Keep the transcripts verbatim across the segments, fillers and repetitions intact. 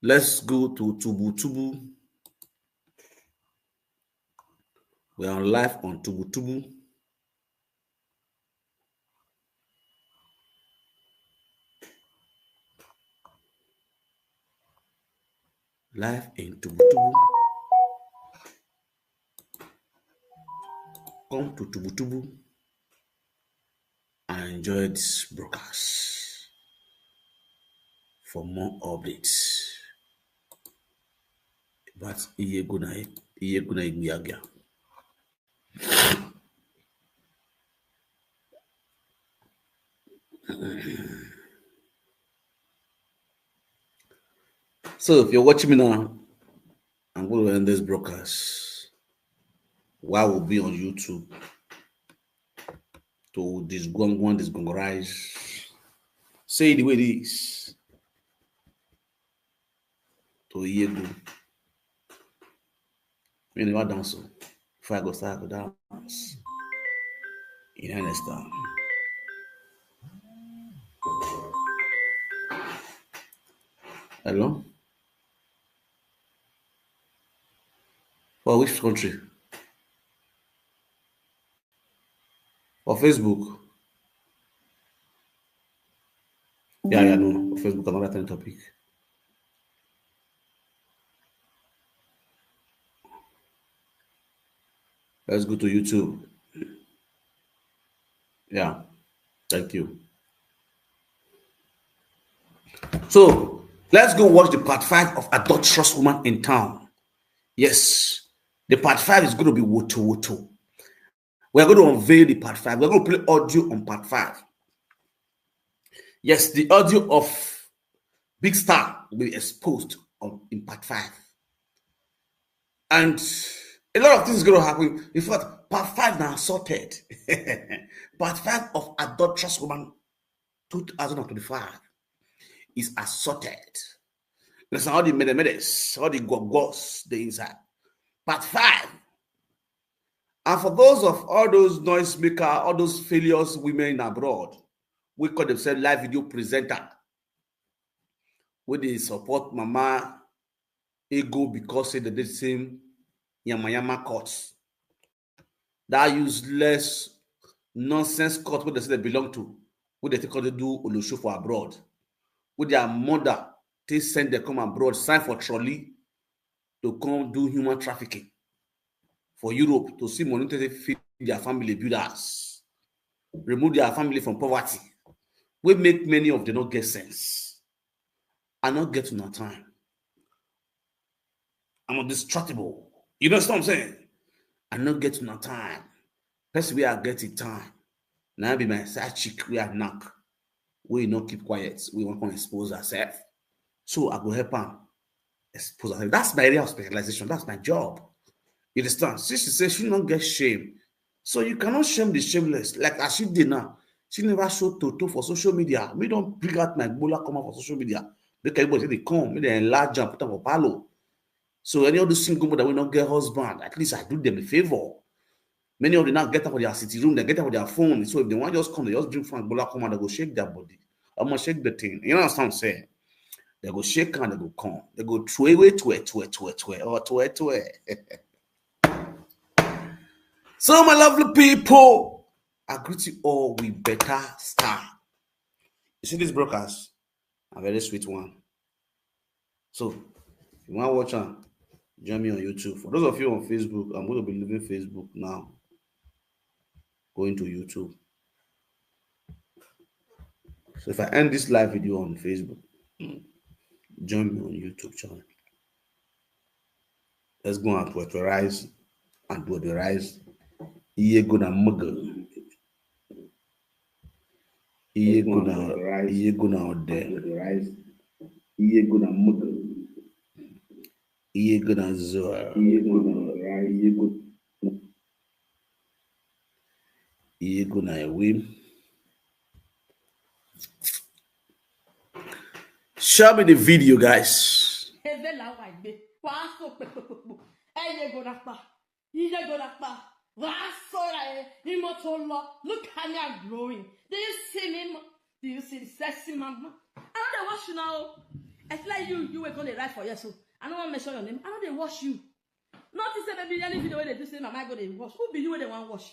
Let's go to Tubu Tubu. We are live on Tubu Tubu. Live in Tubu Tubu. Come to Tubu Tubu and enjoy this broadcast for more updates. But iye guna iye guna igbiagia. So if you're watching me now, I'm going to end this broadcast. Why will be on YouTube to disgwangwan, disgwangorize? Say the way it is. To Yegu. You never dance so. Before I go start to dance. You understand? Hello? For which country? For Facebook? Yeah, yeah, no. For Facebook, another ten topic. Let's go to YouTube. Yeah, thank you. So let's go watch the part five of Adulterous Woman in Town. Yes, the part five is going to be woto woto. We're going to unveil the part five. We're going to play audio on part five. Yes, the audio of Big Star will be exposed on, in part five. And a lot of things is going to happen. In fact, part five now sorted. Part five of Adulterous Woman two thousand twenty-five is assorted. That's all the medemedes, all the gogos, the inside. Part five. And for those of all those noise maker, all those failures women abroad, we call themselves live video presenter. We dey support Mama Ego because say they did same yama yama cuts. That useless nonsense cult wey they say they belong to, wey they take all dey do olosho for abroad, wey their mother take send them come abroad, sign for trolley to come do human trafficking for Europe to see money to take feed their family, build house, remove their family from poverty, wey make many of them not get sense. I not get una time. I'm undistractable. You know what I'm saying? I not get una time. Person wey I get it time. Now be my side chick wey I knock. We not keep quiet. We want to expose ourselves. So I go help am expose herself. That's my area of specialization. That's my job. You understand? Since she says she don't get shame, so you cannot shame the shameless. Like as she did now, she never show Toto for social media. Me don't bring out my bola come out for social media. Make everybody say they come, make they enlarge and put on for palo. So any of the single mother will not get husband. At least I do them a favor. Many of them now get up for their city room, they get up for their phone. So if they want just come, they just bring phone bola come out, they go shake their body. I'm gonna shake the thing. You know what I'm saying? They go shake and they go come. They go twe we twe twe twe twe or twe twe. So my lovely people, I greet you all with better star. You see this broadcast? A very sweet one. So if you want to watch am, join me on YouTube. For those of you on Facebook, I'm going to be leaving Facebook now, going to YouTube. So if I end this live video on Facebook, join me on YouTube channel. Let's go and twitterize and twitterize. Iye go na muggle. Iye go na iye go na ode. Iye go na muggle. Iye go na zoa. Iye go na iye go. Iye go na ewe. Show me the video, guys. Ebe la wa gbe. Wa so pe pe pe pe. Eye go na pa. Iye go na pa. Wa so ra e. Imo to lo. Look how me I'm growing. Do you see me? Do you see the sexy mama? I don't watch you now. Especially you, you wey come dey write for here so. I no wan mention your name. I no dey watch you. Nothing say maybe any video wey dey do say mama go dey watch. Who be you wey dey wan watch?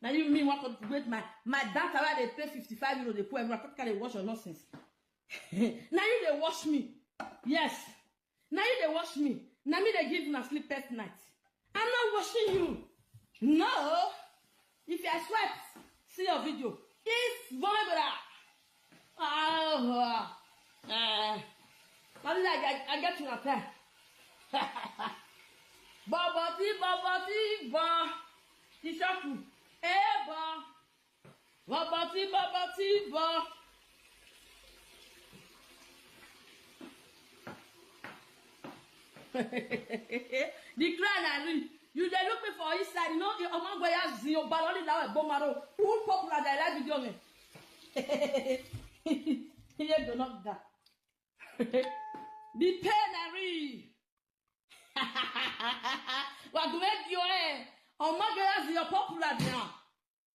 Na you, me, wan come wait my, my data wey I dey pay fifty-five euro dey put everywhere. I come dey watch your nonsense. Na you dey watch me. Yes. Na you dey watch me. Na me dey give una sleepless night. I'm not watching you. No. If I sweat, see your video. It's vulnerable. Ah, eh. But I, I, I get you up there. Bubble tea, bubble tea, bo. It's up. Eh, bo. Bubble tea, bubble tea, bo. The cry na real. You dey look me for inside, you know, you omo go ya zi o baloli da e bo maro. Who popular dey like video me? Here go not that. The pain na real. Wa do make you eh. Omo go ya zi o popular now.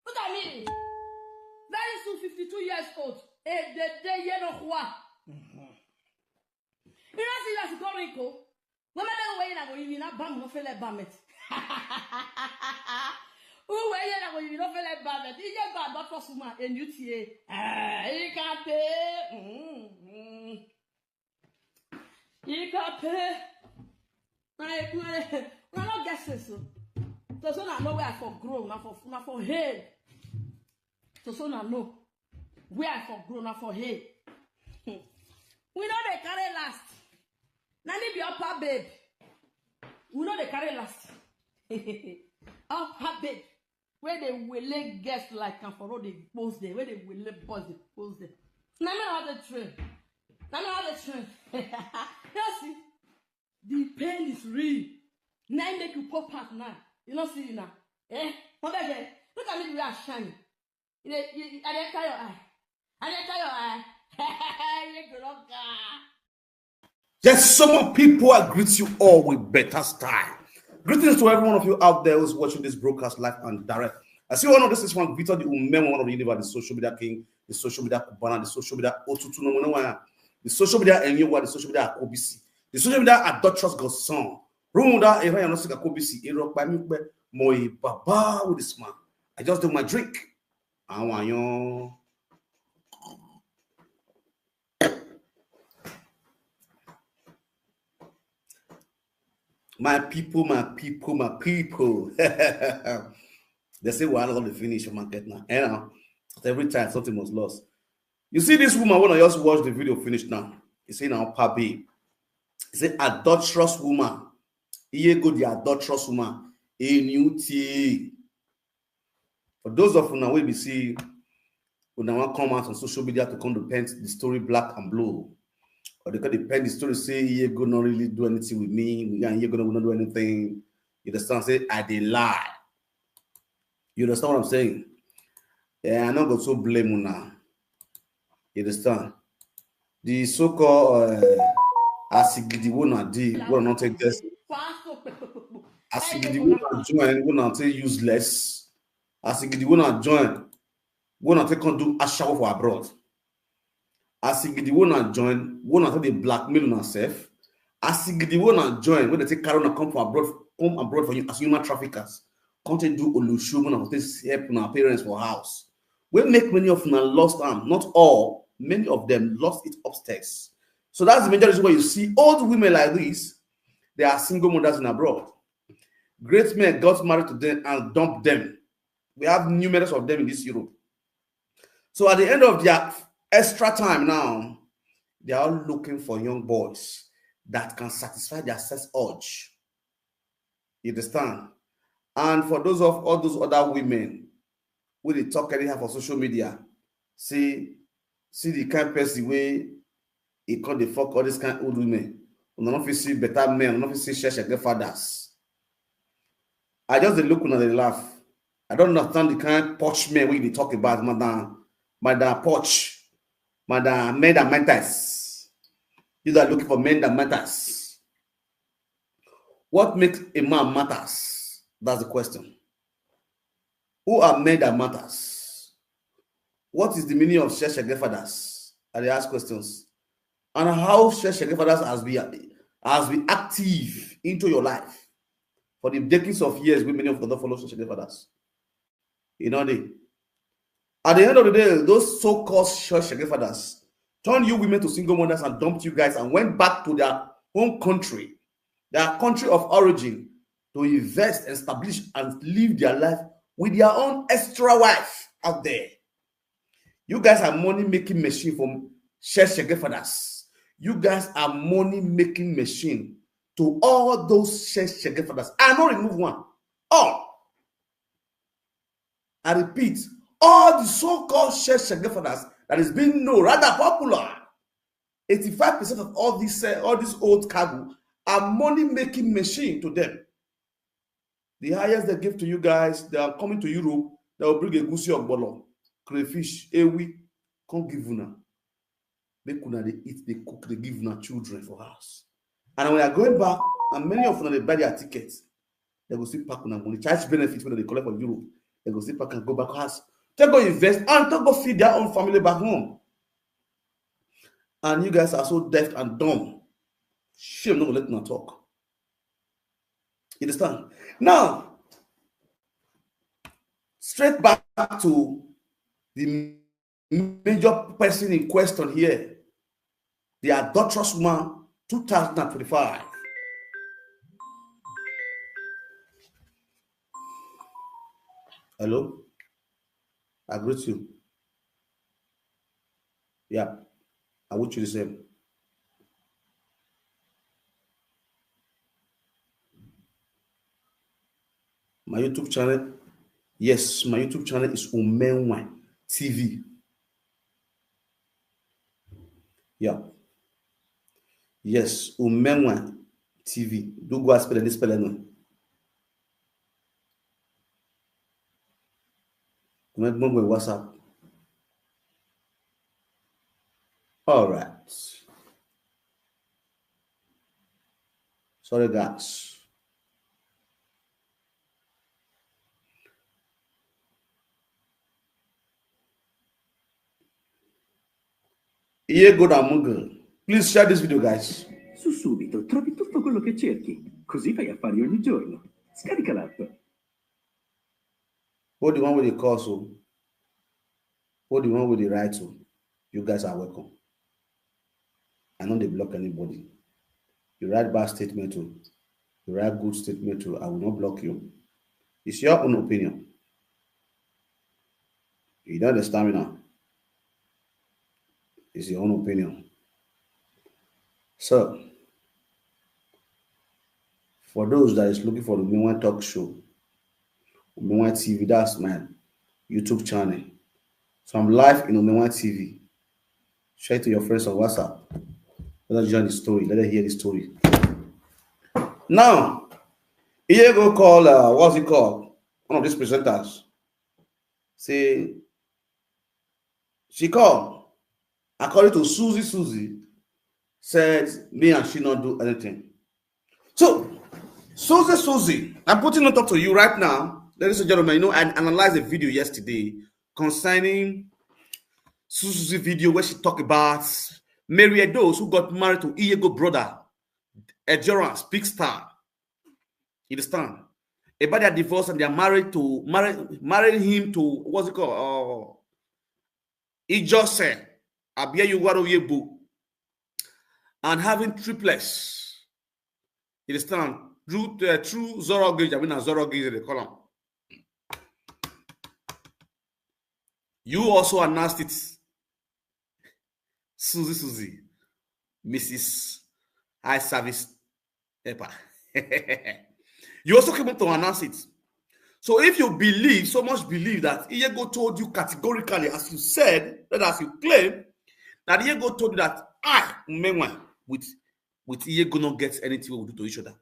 Look at me. Very soon, fifty-two years old. A day, day, year no kwa. You know, see, that's going to go. Mama, don't wait, I'm going to bam, no feel like bam it. Who were you, I'm going to feel like bam it? You just got doctor Suma and U T A. Ah, you can't pay. Mm-hmm. You can't pay. I, I, I don't get sense. So, so now, know where I for grow, now for, now for head. So, so now, know where I for grow, now for head. We know they carry last. Na me be upper babe. We know they carry last. Upper babe. Where they will let guests like and for all they post there. Where they will let boys they post there. Na me how they train. Na me how they train. You see, the pain is real. Now make you pop out now. You don't see it now. Eh? Come back here. Look at me the way I shine. You dey, you, you, I dey enter your eye. I dey enter your eye. You go look, ah. Yes, some of people, I greet you all with better style. Greetings to every one of you out there who's watching this broadcast live and direct. I see one of this is from Victor the Umemo, one of the universe, the social media king, the social media Cubana, the social media Otutu no Mono, the social media Enyowa, the social media Akobisi, the social media adulterous godson. Runda Iran Yanosi Akobisi, Ero Pamipe, Moi Baba with this man. I just do my drink. I want you. My people, my people, my people. They say we are not going to finish for market now. And now, every time something was lost. You see this woman, when I just watch the video finish now, you see now, Papi. It's an adulterous woman. Iye go the adulterous woman. A new T. For those of una wey be see, una wan come out on social media to come to paint the story black and blue, or they come dey paint the story say Iye go not really do anything with me, me and Iye go not do anything. You understand? Say I dey lie. You understand what I'm saying? Yeah, I no go so blame una. You understand? The so-called uh, asigidi wey una dey, wey una take this. Asigidi wey una join, wey una take useless. Asigidi wey una join, wey una take come do ashawo for abroad. Asigidi wey una join, wey una take dey blackmail una sef. Asigidi wey una join, wey dey take carry una come for abroad, come abroad for you as human traffickers. Come take do olusho, wey una take help una parents for house. Wey make many of una lost am, not all, many of them lost it upstairs. So that's the majority why you see old women like this, they are single mothers in abroad. Great men got married to them and dumped them. We have numerous of them in this Europe. So at the end of their extra time now, they are all looking for young boys that can satisfy their sex urge. You understand? And for those of all those other women who they talk anyhow for social media, see, see the kind person way he come dey fuck all this kind old women. Una no fit see better men, una no fit see sheshe get fathers. I just dey look una dey laugh. I don't understand the kind posh men wey you dey talk about, madam, madam posh, madam men that matters. You that looking for men that matters. What makes a man matters? That's the question. Who are men that matters? What is the meaning of sheshe get fathers? I dey ask questions. And how Sheshege Fathers has been, has been active into your life for the decades of years wey many of us don follow Sheshege Fathers. You know, they, at the end of the day, those so-called Sheshege Fathers turned you women to single mothers and dumped you guys and went back to their home country, their country of origin, to invest, establish, and live their life with their own extra wife out there. You guys are money making machine from Sheshege Fathers. You guys are money making machine to all those Sheshege Fathers. I no remove one. All. I repeat, all the so-called Sheshege Fathers that is being known, rather popular, eighty-five percent of all these, uh, all these old cargo are money making machine to them. The highest they give to you guys, they are coming to Europe, they will bring egusi, ogbolo, crayfish, ewi, come give una. Make una dey eat, dey cook, dey give una children for house. And when you are going back, and many of una dey buy their tickets, they go still pack una money. Charge benefit wey dem dey collect for Europe, they go still pack and go back house. Take go invest and take go feed their own family back home. And you guys are so deaf and dumb. Shame no go let una talk. You understand? Now, straight back to the major person in question here, the adulterous woman, two thousand and twenty-five. Hello? I greet you. Yeah. I wish you the same. My YouTube channel. Yes, my YouTube channel is Umenwa T V. Yeah. Yes, Umenwa T V. Do go and spell it, spell it. No. Comment, comment, WhatsApp. All right. Sorry, guys. Iye go na Mugu. Please share this video, guys. Su Subito trovi tutto quello che cerchi, così fai affari ogni giorno. Scarica l'app. What the one with the call so? What the one with the right to? You guys are welcome. I no dey block anybody. You write bad statement o, you write good statement o, I will not block you. It's your own opinion. You don understand me now? It's your own opinion. So, for those that is looking for the Umenwa Talk Show, Umenwa T V, that's my YouTube channel. So I'm live in Umenwa T V. Share it to your friends on WhatsApp. Let them join the story. Let them hear the story. Now, Iye go call, uh, what's it called? One of these presenters. Say, she called. According to Susie, Susie said, me and she not do anything. So, Susie, Susie, I'm putting it up to you right now. Ladies and gentlemen, you know, I analyzed a video yesterday concerning Susie video where she talked about Mary Edo's, who got married to Iyego brother, Ejorans, big star. You understand? About their divorce and they are married to, married, married him to, what's it called? Uh, Ijose, Abia Yuwaro Yebu. And having triplets. You understand? Through, uh, through Zoro Gage, I mean, Zoro Gage, they call him. You also announced it. Susie, Susie, Missus High Service Epa. You also came up to announce it. So if you believe, so much believe that Iyego told you categorically, as you said, that as you claim, that Iyego told you that I, Umenwa, with, with Iyego not get anything we do to each other.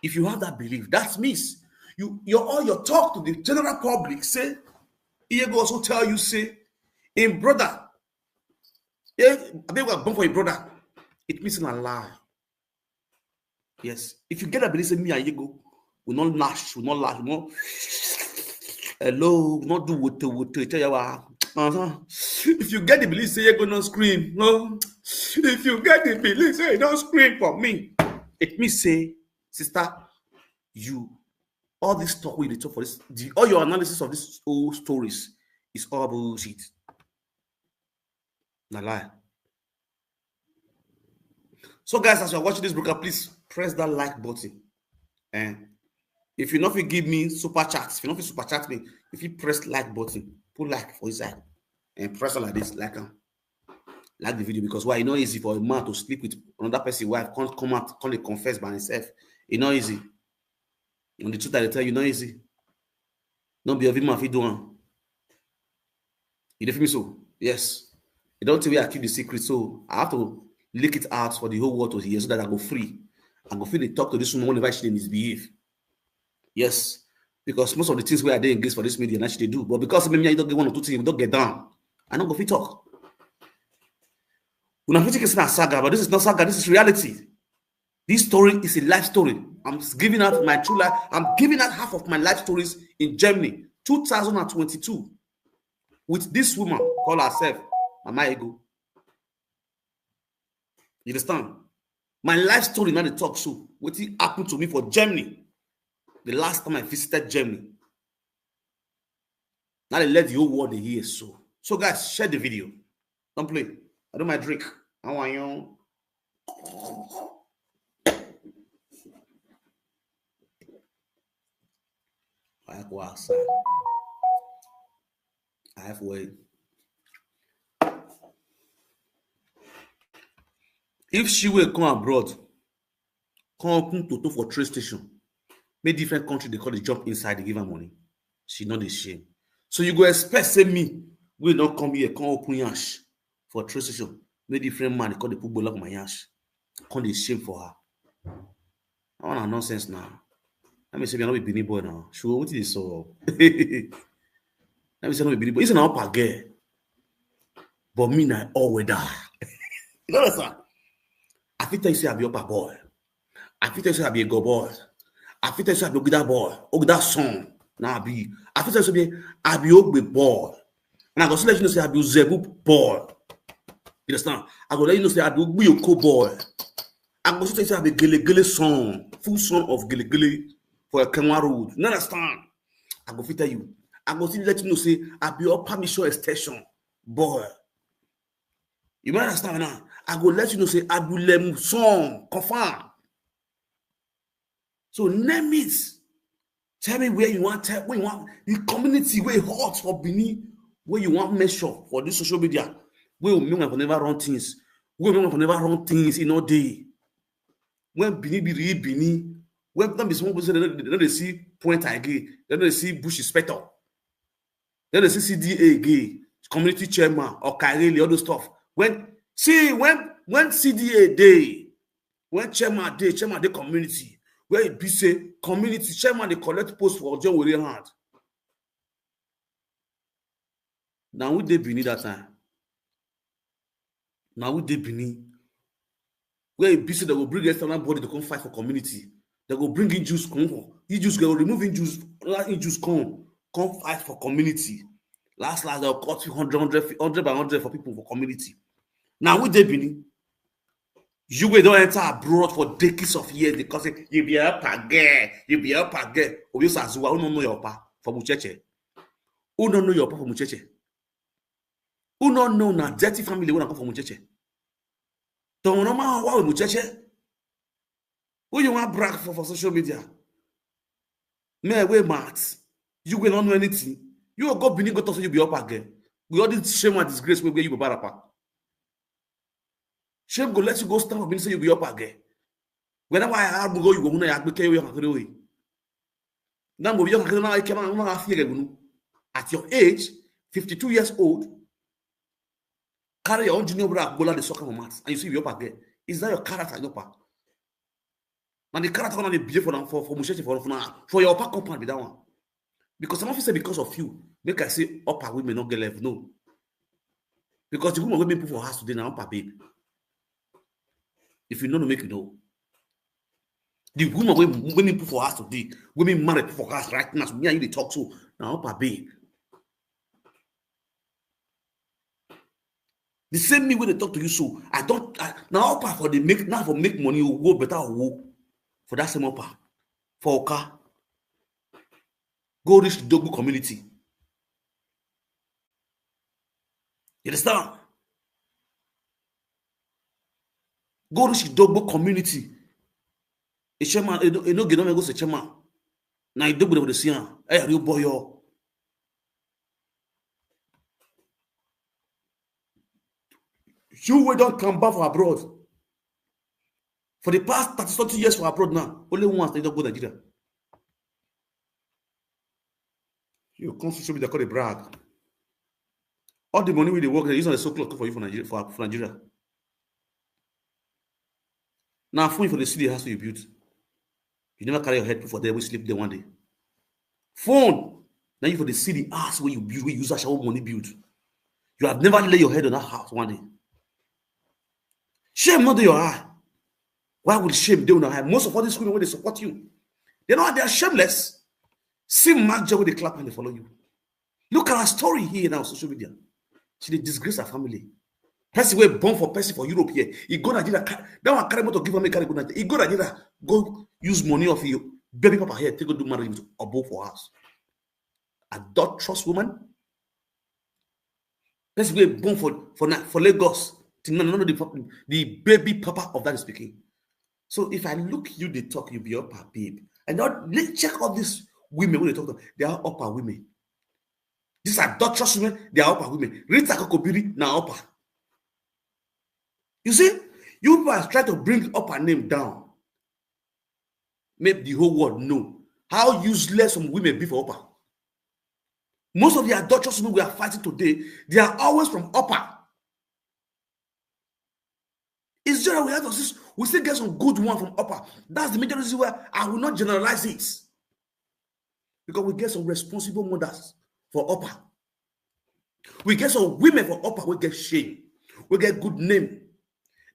If you have that belief, that means you, your, all your talk to the general public say, Iyego also tell you, say, in brother, eh, I think we are born for a brother. It means a lie. Yes. If you get that belief, say me and Iyego, we not lash, we not lash, we not, hello, we not do what, what, what, uh-huh. If you get the belief, say Iyego not scream, no. If you get the belief, say you don't scream for me. It means say, sister, you, all this talk we dey talk for this, the, all your analysis of these old stories is all bullshit. Na lie. So, guys, as you're watching this program, please press that like button. And if you no fit give me super chat, if you no fit super chat me, if you press like button, put like for inside and press am like this, like am. Like the video, because why? E no easy for a man to sleep with another person wife, can't come out, can't dey confess by himself. E no easy. And the truth I dey tell you, no easy. No be every man fit do am. You dey feel me so? Yes. E don tey wey I keep the secret, so I have to leak it out for the whole world to hear so that I go free. I go fit dey talk to this woman whenever she dey misbehave. Yes. Because most of the things wey I dey against for this media, na she dey do. But because me, me, I don get one or two things, we don get down. I no go fit talk. Una fit think say na saga, but this is not saga. This is reality. This story is a life story. I'm giving out my true life. I'm giving out half of my life stories in Germany, two thousand and twenty-two, with this woman call herself Mama Ego. You understand? My life story, not the talk show. Wetin happen to me for Germany the last time I visited Germany. Now they let the whole world dey hear so. So, guys, share the video. Don't play. I do my drink. I want you. I go outside. I have way. If she will come abroad, come open toto for train station, make different country dey call dey jump inside, dey give am money. She no dey shame. So you go expect say me, we don come here, come open yansh for train station, make different man dey call dey put gbola for my yansh, come dey shame for her. That one na nonsense now. Let me say, me, I no be Benin boy now. Sure, wetin dey sup? Let me say, I no be Benin boy. It's an upper girl. But me, na all weather. You know what I'm saying? I fit tell you say I be upper boy. I fit tell you say I be a go boy. I fit tell you say I be Ogida boy. Ogida son. Now I be. I fit tell you say I be Ogbe boy. And I go still let you know say I be Zebu boy. You understand? I go let you know say I be Ogbiyoko boy. I go still tell you say I be Gelegele son, full son of Gelegele for a Kenwa road. You understand? I go fit tell you. I go still let you know say I be Upper Mission extension boy. You might understand now. I go let you know say I be Lemu son, confirm. So name it. Tell me where you want, tell where you want the community where hot for Benin, where you want measure for this social media. Where you mean for never run things. Where you mean for never run things in all day. When Benin be real Benin, when don't be small person, they don't, they don't see point again. They don't see bush inspector. Then they see C D A again, community chairman, or Kaireli, all those stuff. When, see, when, when C D A day, when chairman day, chairman day community, where it be say community chairman, they collect post for John Were hand. Now we dey Benin that time. Now we dey Benin. Where it be say they go bring external body to come fight for community. They go bring in Jews come for. In Jews go remove in Jews, in Jews come, come fight for community. Last, last, they'll cut hundred, hundred, hundred by hundred for people for community. Now we dey Benin. You will don't enter abroad for decades of years because you be a page, you be a page. Obi Sazuwa, who no know your pa for Mucheche? Who no know your pa for Mucheche? Who no know na dirty family when I come for Mucheche? Don't know my wa Mucheche. Who you want brag for, for social media? Me, we mad. You will not know anything. You go Benin, go talk say you be up again. We all this shame and disgrace where you be barapa. Shame go let you go stand for Benin say you be up again. Whenever I have go, you go, you go, now, you cannot, you cannot have fear. At your age, fifty-two years old, carry your own junior brother, go like the soccer mat, and you see your pa get. Is that your character, your pa? Now the character gonna be for, for, for Mucheche, for, for, for your pa compound be that one. Because some of you say because of you, make I say upper women not get left, no. Because the woman women put for house today now, upper babe. If you know, no make you know. The woman wey, women put for house today, women married for house right now, so me and you dey talk so, now upper babe. The same me wey dey talk to you so, I don, I, na upper for dey make, na for make money o, go better o, for that same upper, for Oka, go reach Dogbu community. You understand? Go reach Dogbu community. A chairman, e no, e no get no go say chairman. Na Dogbu dey see am. Hey, you boy, yo. You wey don come back for abroad. For the past thirty something years for abroad now, only once they don go Nigeria. You come social media, come dey brag. All the money wey dey work, they use on the so clock for you for Nigeria, for, for Nigeria. Now, phone for the city house you built. You never carry your head put for there, we sleep there one day. Phone. Now you for the city house where you build, where you use Ashawo money build. You have never lay your head on that house one day. Shame not dey your eye. Why would shame dey on your eye? Most of all these women wey dey support you, they know they are shameless. See Mark Joe wey dey clap and dey follow you. Look at her story here now on social media. She dey disgrace her family. Person wey born for person for Europe here, he go Nigeria, ca-, that one carry motor give her, make carry go Nigeria. He go Nigeria, go use money of you, baby papa here, take go do marriage with Obo for house. Adulterous woman. Person wey born for, for, Na-, for Lagos, till now, no know the, the baby papa of that is speaking. So if I look you, they talk, you be upper babe. And now, let's check all these women wey dey talk, they are upper women. These are adulterous women, they are upper women. Rita Kokobiri, na upper. You see, you people are trying to bring upper name down. Make the whole world know how useless some women be for upper. Most of the adulterous women we are fighting today, they are always from upper. It's just that we have to, we still get some good one from upper. That's the major reason why I will not generalize it. Because we get some responsible mothers for upper. We get some women for upper wey get shame, wey get good name.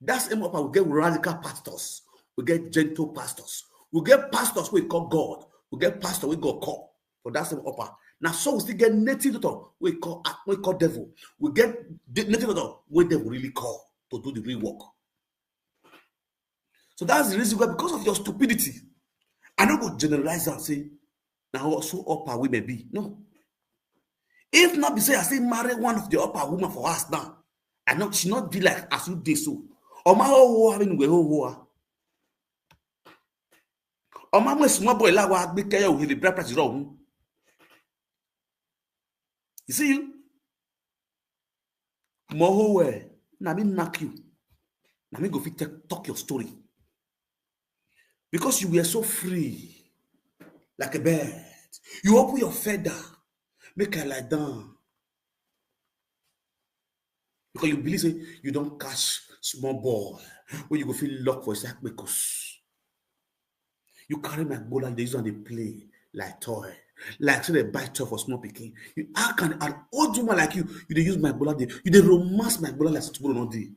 That's same upper, we get radical pastors, we get gentle pastors, we get pastors wey call God, we get pastor wey God call for that same upper. Now, so we still get native doctor wey call, wey call devil. We get de-, native doctor wey devil really call to do the real work. So that's the reason why, because of your stupidity, I no go generalize and say, "Now also upper women be." No. If not be say I say marry one of the upper woman for us now, I know she not be like as you dey so. Oma ho ho, I mean, we ho ho. Oma mo small boy la wa gbe keye o, he be bright price wrong. You see you? Mo ho we, na me knack you. Na me go fit take, talk your story. Because you were so free, like a bird. You open your feather, make I lie down. Because you believe say you don catch small boy wey you go fit lock for inside kpekus. You carry my gbola, dey use am dey play like toy. Like say they buy toy for small pikin. You, how can an old woman like you, you dey use my gbola, dey, you dey romance my gbola like say tomorrow no dey.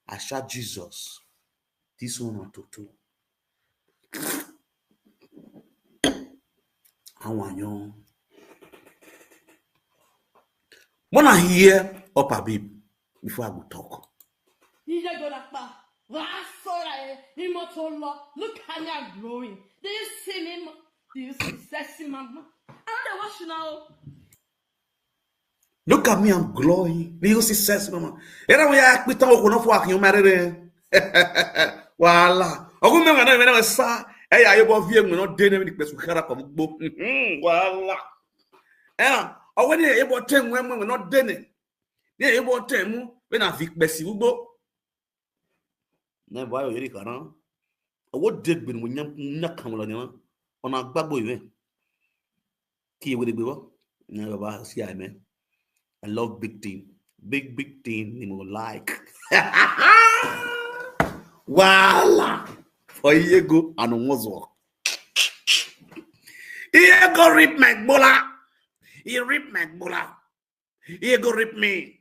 I shout, "Jesus, this one na toto." Awanyo. Wanna hear upper babe before I go talk. Iye go dapa. Wa sora e, imo to lo. Look how me I'm glowing. Do you see me, ma-, do you see sexy mama? I don't watch you now. Look at me, I'm glowing. Do you see sexy mama? Era mo ya pita o ko no fo akin o ma rere. Wala. Ogun me ngana me na sa. E ya yo bo vie ngwe no de ne mi pe su kara ko gbo. Hmm, wala. Eh, o we ni e bo te ngwe mo no de ne. Ni e bo te mu, we na vi pe si ugbo. Ne ba yo yeri kana. Owo de gbe ni mo nya, nya kan lo ni na. Ona gbagbo iwe. Ki ewe de gbe wo. Nya baba si ai me. I love big thing. Big, big thing ni mo like. Wala. For Iyego and Nwozo. Iyego rip my gbola. He rip my gbola. Iyego rip me.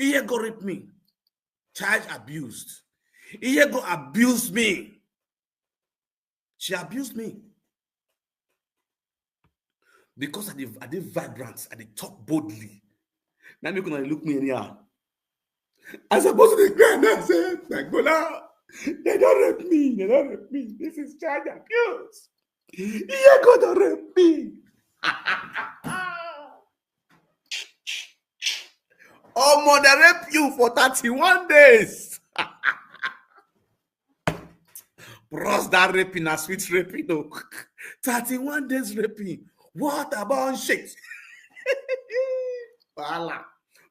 Iyego rip me. Child abused. Iyego abused me. She abused me. Because I dey, I dey vibrant, I dey talk boldly. Now make una look me anyhow. I suppose to dey cry now say, "Dagbola, they don rape me, they don rape me. This is child abuse. Here God don rape me." Omo, they rape you for thirty-one days. Bros, that raping na sweet raping o. Thirty-one days raping. What about shit? Wahala.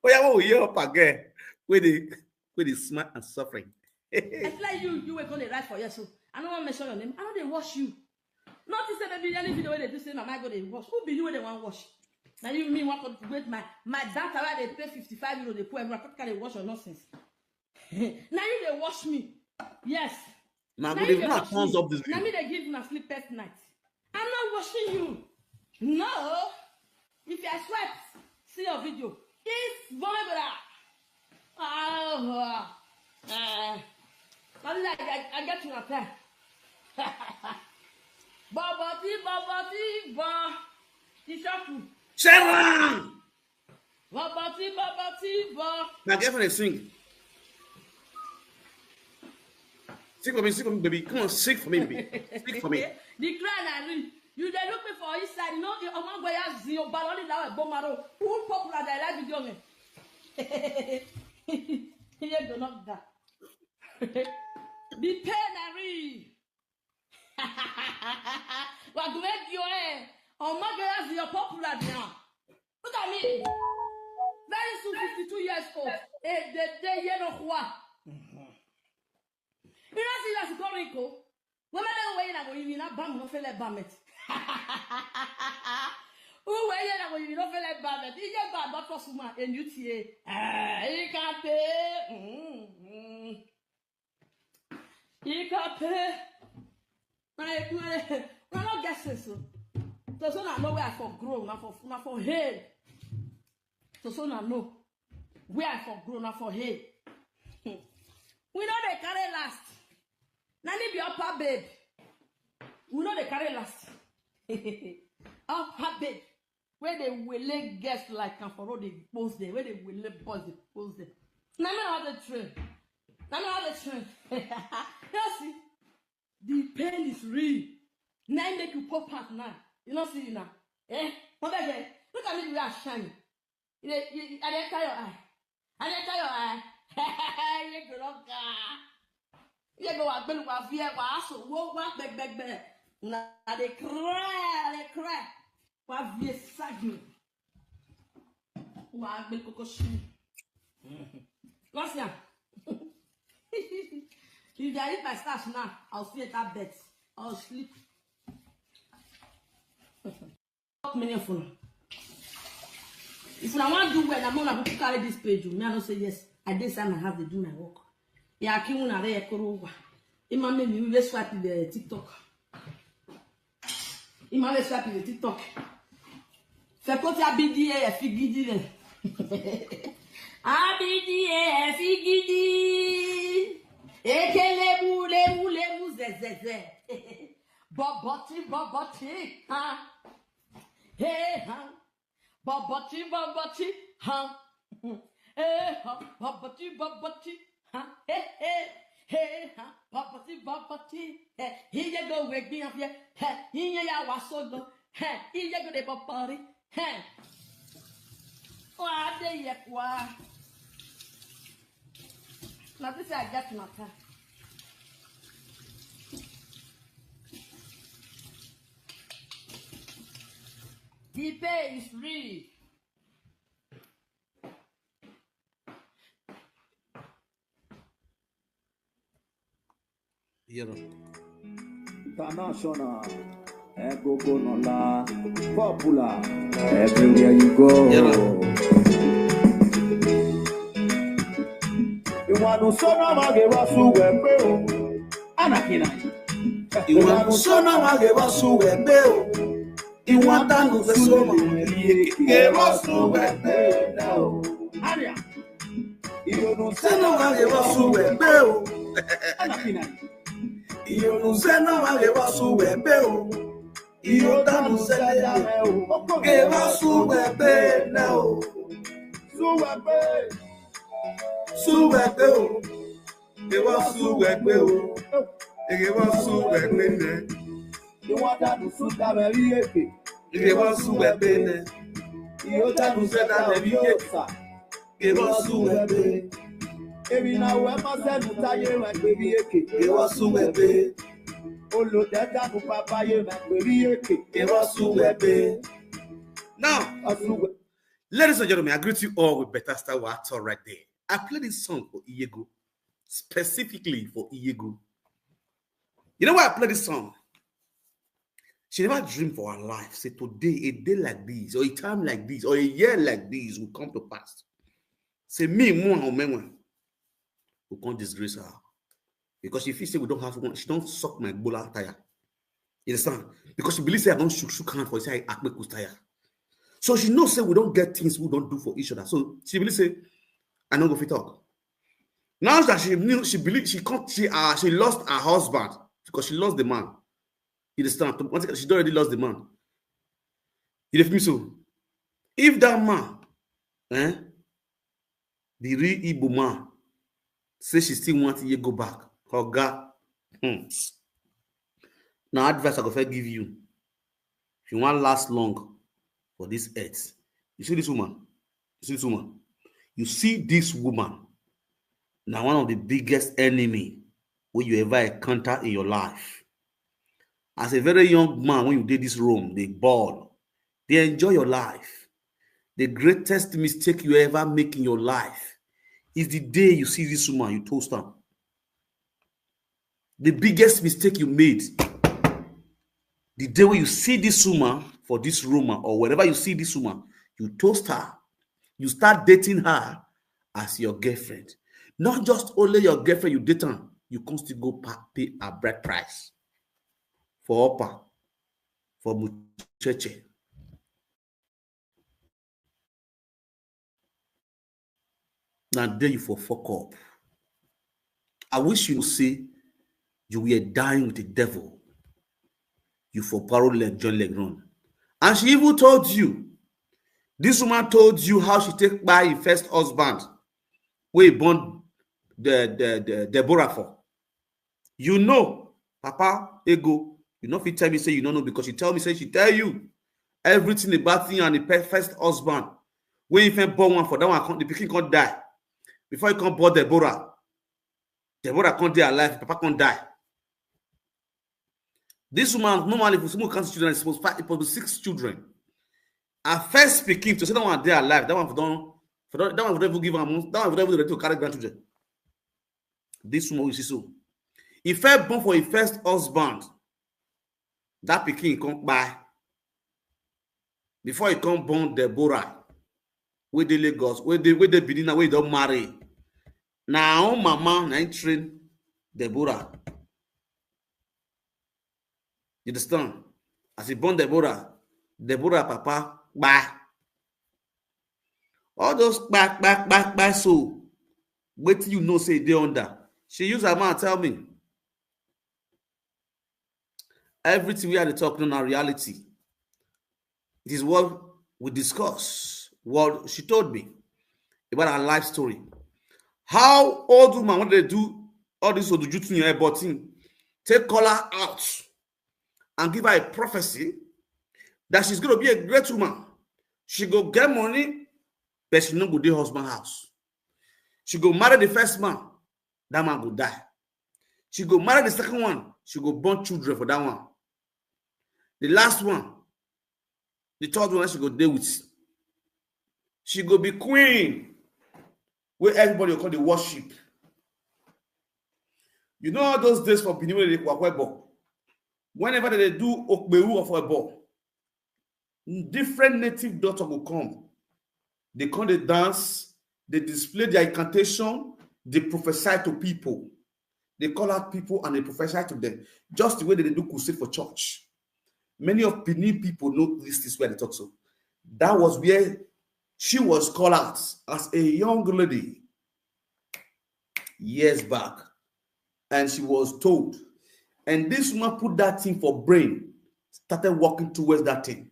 Oya, we will hear up again. Wey dey, wey dey smile and suffering. I feel like you, you were gonna write for here, so I no wan mention your name. I no dey watch you. Nothing say maybe any video wey dey do say na my go dey watch. Who be you wey dey wan watch? Na you, me wan go wait my, my data wey I dey pay fifty-five euro dey put everywhere. I can't dey watch your nonsense. Na you dey watch me. Yes. Na Na go you dey dey watch thumbs me. Up this Na video. Me dey give una sleepless night. I'm not watching you. No. If I sweat, see your video. It's vulgar. Oh, uh, I, I, I get you up there. Bubble tea, bubble tea, bo. It's your food. Sharon! Bubble tea, bubble tea, bo. My girlfriend is singing. Sing for me, sing for me, baby. Come on, sing for me, baby. Sing for me. The cry na real. You dey look me for inside. You know, the Omangoya Zio Baloli Lawe Bomaro. Who popular that like video me? He dey go knock that. The pain na real. Wa do make you, eh. Omangoya Zio popular now. Look at me. Very soon, fifty-two years old. Eh, the day you know what? You know, see, that's going to. When I don't wait, I'm going to bam, no feel like bam it. Who wait, I'm going to feel like bam it. You just bam, but for someone, and you see, ah, you can't pay. Mm-hmm. You can't pay. I, I, I don't guess this. So, so now, know where I for grow, now for, now for hail. So, so now, know where I for grow, now for hail. We know they carry last. Now, me be upper babe. We know they carry last. Upper babe. Where they will let guests like and for road they post there. Where they will let boys they post there. Now, me how the train. Now, me how the train. You see, the pain is real. Now, make you pop out now. You know, see now. Eh? What the hell? Look at me, we are shining. You dey, you, I dey enter your eye. I dey enter your eye. You go look, ah. You go wa gbelu, wa vie, wa aso, wo, wa gbeg, gbeg, gbeg. Na, I dey cry, I dey cry. Wa vie sagi. Wa gbe koko shi. Last year. If I eat my stash now, I'll see at that bed. I'll sleep. Many of una. If una wan do well, na more una go carry this page o. Me, I no say yes. I dey inside my house, dey do my work. Ya ki una re ekoro wa. Ima me mi we swipe the TikTok. Ima we swipe the TikTok. Fe ko ti abidi e figidi re. Abidi e figidi. Ekele mu le mu le mu ze ze ze. Bubble tea, bubble tea, huh? Hey, huh? Bubble tea, bubble tea, huh? Hey, huh? Bubble tea, bubble tea, huh? Hey, hey, hey, huh? Bubble tea, bubble tea, hey. Here you go, wake me up, yeah. Hey, here you are, so go. Hey, here you go, the bubble tea, hey. Oh, I dey here, kwa. Now this I get my car. The pay is free. Yero. International. Egogo nola. Popular. Everywhere you go. Yero. Iwanu sona mage wasu wembe o. Anakina. Iwanu sona mage wasu wembe o. Iwatanu sona mage wasu wembe o. Aria. Iwanu sona mage wasu wembe o. Anakina. Iwanu sona mage wasu wembe o. Iwatanu sona mage wasu wembe o. Súwẹ̀pẹ́. Súwẹ̀pẹ́ o. Èwọ̀ súwẹ̀pẹ́ o. Èwọ̀ súwẹ̀pẹ́ nẹ. Ìwọ́n dànù súkà rẹ̀ rí èké. Èwọ̀ súwẹ̀pẹ́ nẹ. Ìyó dànù súkà rẹ̀ rí èké. Èwọ̀ súwẹ̀pẹ́. Èmi náà wẹ́ mọ́ sẹ́nu táyé rẹ̀ pé rí èké. Èwọ̀ súwẹ̀pẹ́. Olùdẹ́dàbù bàbá yé rẹ̀ pé rí èké. Èwọ̀ súwẹ̀pẹ́. Now, ladies and gentlemen, I greet you all with better style. What's all right there? I play this song for Iyego, specifically for Iyego. You know why I play this song? She never dreamed for her life. Say today, a day like this, or a time like this, or a year like this will come to pass. Say me, more and women will come disgrace her. Because she feel say we don't have one, she don't suck my bola tire. You understand? Because she believe say I don't shook, shook hand for say I make tire. So she knows say we don't get things we don't do for each other. So she believe say I don't go fit talk. Now that she knew, she believe she can't, she uh, she lost her husband because she lost the man. You understand? One thing, she already lost the man. You dey feel me so? If that man, eh, the real Igbo man, say she still want to go back, oga, hmm. Now advice I go first give you. If you want last long for this earth, you see this woman. You see this woman. You see this woman. Now one of the biggest enemy wey you ever encounter in your life. As a very young man, when you did this room, they ball, they enjoy your life. The greatest mistake you ever make in your life is the day you see this woman, you toast her. The biggest mistake you made, the day when you see this woman for this room or wherever you see this woman, you toast her. You start dating her as your girlfriend. Not just only your girlfriend, you date her, you constantly go pay a bride price for upper, for mucheche. Now there you for fuck up. I wish you say you were dying with the devil. You for parallel leg, join leg run. And she even told you, this woman told you how she take by her first husband, where he born the, the, the Deborah for. You know, Papa Ego, you know if you tell me say you don't know because she tell me say she tell you everything about him and the first husband. When he first born one for that one, the pikin can't die. Before he can't born Deborah, Deborah can't die alive, Papa can't die. This woman, normally, if someone counts children, it's supposed five, it supposed six children. Her first pikin to say that one dey alive, that one for don, for don, that one for don even give am, that one for don even ready to carry grandchildren. This woman, you see so. He first born for his first husband. That pikin come by. Before he come born Deborah, wey dey Lagos, wey dey, wey dey Benin, wey don marry. Now mama, now train Deborah. You understand? As he born Deborah, Deborah papa, bye. All those back, back, back, back, so wait till you know say they under. She use her mouth tell me. Everything we had to talk on our reality. It is what we discuss. What she told me about her life story. How old woman, when they do all this odujutu in her body, take call her out and give her a prophecy that she's going to be a great woman. She go get money, but she no go dey husband house. She go marry the first man, that man go die. She go marry the second one, she go born children for that one. The last one, the third one, she go dey with. She go be queen, where everybody go call the worship. You know all those days for Benin, when they kwebo. Whenever they do okbewu of a ball, different native doctor will come. They come, they dance, they display their incantation, they prophesy to people. They call out people and they prophesy to them. Just the way that they do crusade for church. Many of Benin people know this is where they talk so. That was where she was called out as a young lady years back. And she was told. And this woman put that thing for brain, started working towards that thing.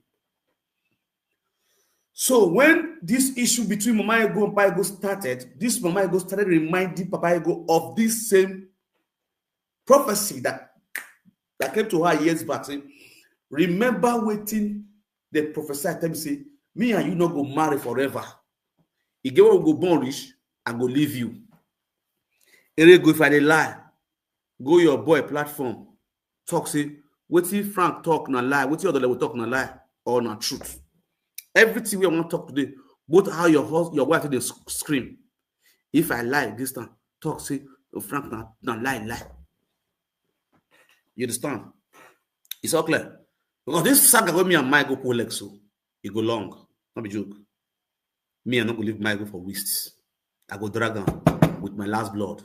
So when this issue between Mama Ego and Papa Ego started, this Mama Ego started reminding Papa Ego of this same prophecy that that came to her years back. Say, remember wetin the prophesy tell me say, me and you no go marry forever. E get when we go born reach, I go leave you. Erego, if I dey lie, go your boy platform, talk say wetin Frank talk na lie, wetin Odole talk na lie or na truth. Everything wey I wan talk today, both how your hus- your wife dey sc- scream. If I lie this time, talk say Frank na na lie lie. You understand? It's all clear. Because this saga wey me and Michael pull leg so, e go long. No be joke. Me, I no go leave Michael for waste. I go drag am with my last blood.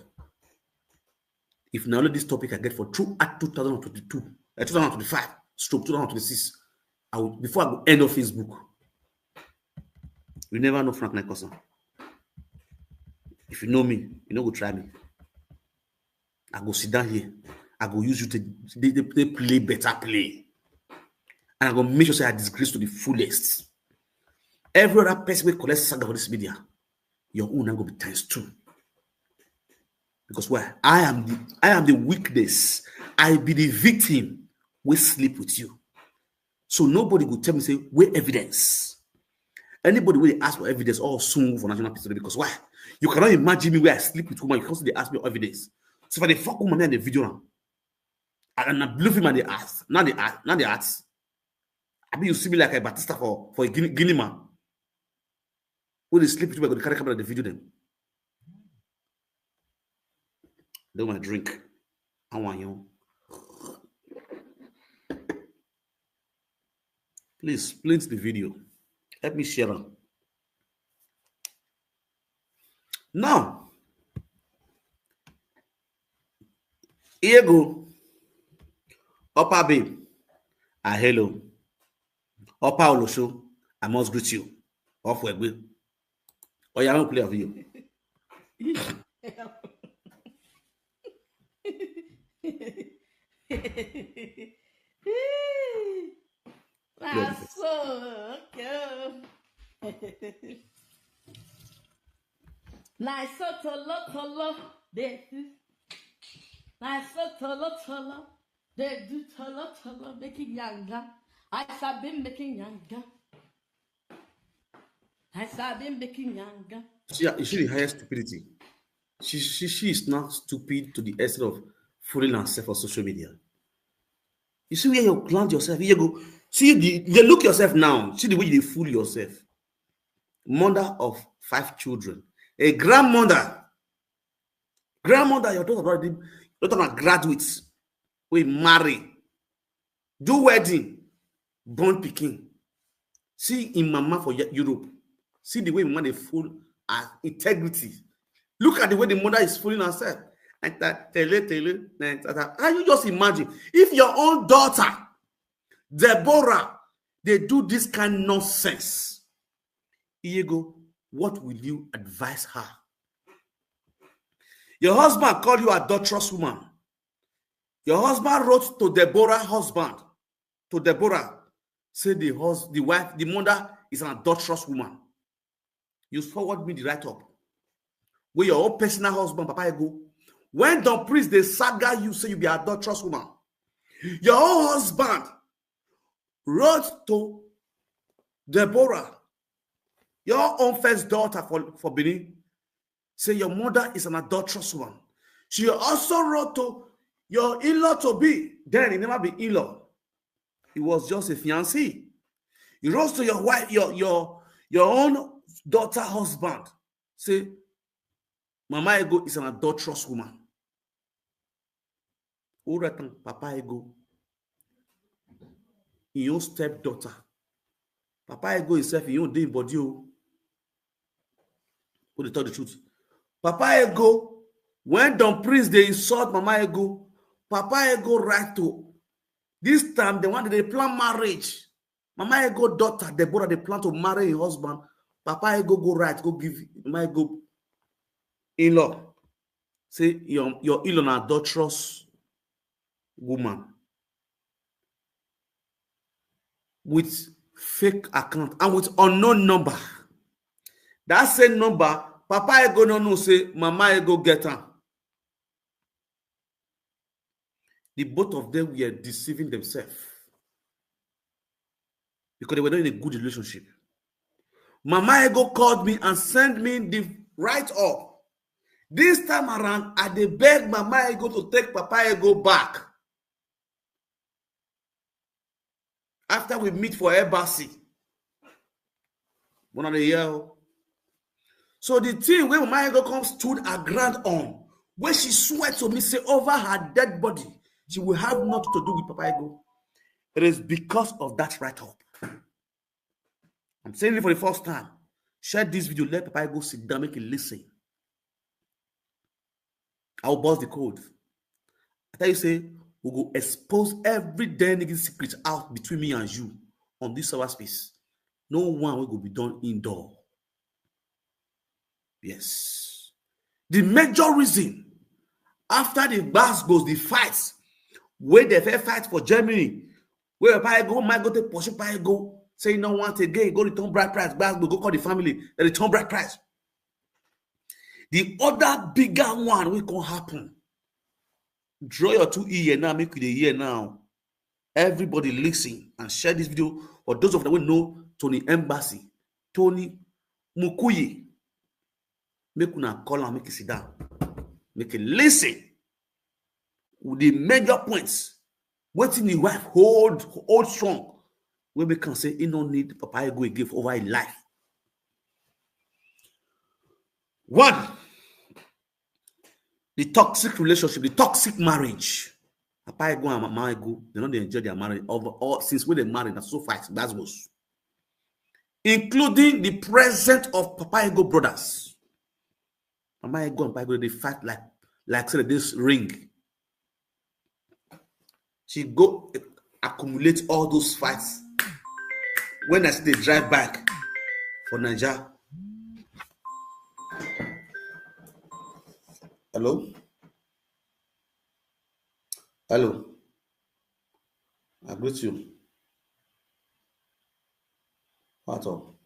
If na only this topic I get for throughout two thousand twenty-two, uh, two thousand twenty-five, stroke two thousand twenty-six, I will, before I go end of Facebook. You never know Frank Nicholson. If you know me, you no go try me. I go sit down here. I go use you to dey, dey, dey play better play. And I go make sure say I disgrace to the fullest. Every other person wey collect saga for this media, your own na go be times two. Because why? I am the I am the witness. I be the victim wey sleep with you. So nobody go tell me say where evidence. Anybody wey dey ask for evidence or sue for national pistol because why? You cannot imagine me where I sleep with woman. You can't still dey ask me evidence. So if I dey fuck woman, me and the video am, and I blue film and dey ask, now dey ask, now dey ask. I mean, you see me like a Batista for for a Guinea, Guinea man. Wey dey sleep with people, go dey carry camera, dey video them. Do my drink. I want you. Please, please the video. Help me share am. Now, here go. Upper Bay. Ah, hello. Upper Olosho, I must greet you. Off we go. Oh, yeah, I don't play a video. Na so, okay. Na so tolo tolo dey do. Na so tolo tolo dey do tolo tolo making yanga. I sabi making yanga. I sabi making yanga. See, you see the highest stupidity. She, she, she is not stupid to the extent of fooling herself on social media. You see where you plant yourself. You go see the you look yourself now. See the way you fool yourself. Mother of five children, a grandmother. Grandmother, your daughter already daughter na graduate. We marry, do wedding, born pikin. See in mama for Europe. See the way mama dey full her integrity. Look at the way the mother is fooling herself. And that tele tele. Can you just imagine if your own daughter, Deborah, they do this kind of nonsense? Iego, what will you advise her? Your husband called you adulterous woman. Your husband wrote to Deborah husband, to Deborah, say the hus- the wife, the mother is an adulterous woman. You forward me the write-up. Where your own personal husband, Papa Ego. When Don Priest, the saga, you say you be adulterous woman. Your own husband wrote to Deborah, your own first daughter for, for Benin, say your mother is an adulterous woman. She also wrote to your in-law to be, then he never be in-law. He was just a fiancé. He wrote to your wife, your your your own daughter husband, say Mama Ego is an adulterous woman. Uratan Papa Ego, your stepdaughter. Papa Ego himself, he own dey body o. Who dey tell the truth? Papa Ego, when Don Prince dey insult Mama Ego, Papa Ego right to this time the one that they plan marriage. Mama Ego daughter Deborah, they plan to marry her husband. Papa Ego go right, go give Mama Ego in-law. Say your your in-law na adulterous woman with fake account and with unknown number. That same number, Papa Ego no know say Mama Ego get am. The both of them were deceiving themselves because they were not in a good relationship. Mama Ego called me and sent me the write-up. This time around, I dey beg Mama Ego to take Papa Ego back. After we meet for embassy. One of the year. So the thing wey Mama Ego come stood her ground on, when she swear to me, say over her dead body, she will have nothing to do with Papa Ego. It is because of that write-up. I'm saying it for the first time. Share this video, let Papa Ego sit down, make it listen. I will bust the code. I tell you, say, we go expose every damn nigga secret out between me and you on this server space. No one will go be done indoor. Yes. The major reason after the gbas goes, the fights, where they fair fight for Germany, where Papa Ego, might go to pursue Papa Ego, say no want again, go return bride price, gbas go, go call the family, they return bride price. The other bigger one will come happen. Draw your two ear now, make you dey hear now. Everybody listen and share this video. For those of them who know Tony Embassy, Tony Mukuyi, make una call am, make e sit down, make e listen. With the major points, wetin the wife hold, hold strong, wey make am say he no need Papa Ego again for over him life. One, the toxic relationship, the toxic marriage. Papa Ego and Mama Ego, they no dey enjoy their marriage. Over all, since when they married, na so fight, that's was. Including the presence of Papa Ego brothers. Mama Ego and Papa Ego, they fight like, like say this ring. She go accumulate all those fights. When I still drive back for Naija. Hello? Hello? I greet you. At all.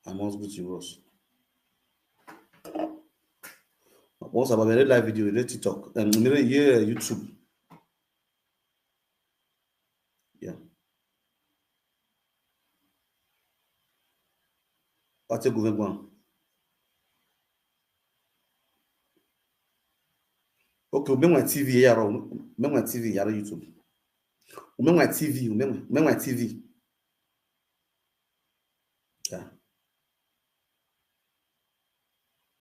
I must greet you, Ross. Once about my live video, you TikTok, um, you YouTube. Yeah. What you going on? Okay, make my T V here, make my T V here, YouTube. Make my T V, make my T V.